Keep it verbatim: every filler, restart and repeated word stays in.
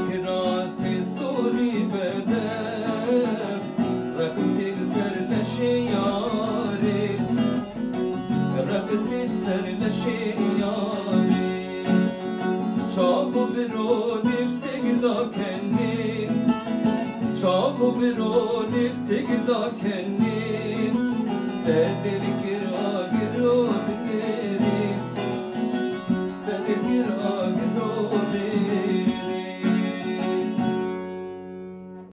Kirasê solî bedel, reqsî li ser leşê yarê, reqsî li ser leşê yarê. Çav û biro niftik da kenê, çav û biro niftik da kenê, te dêrikê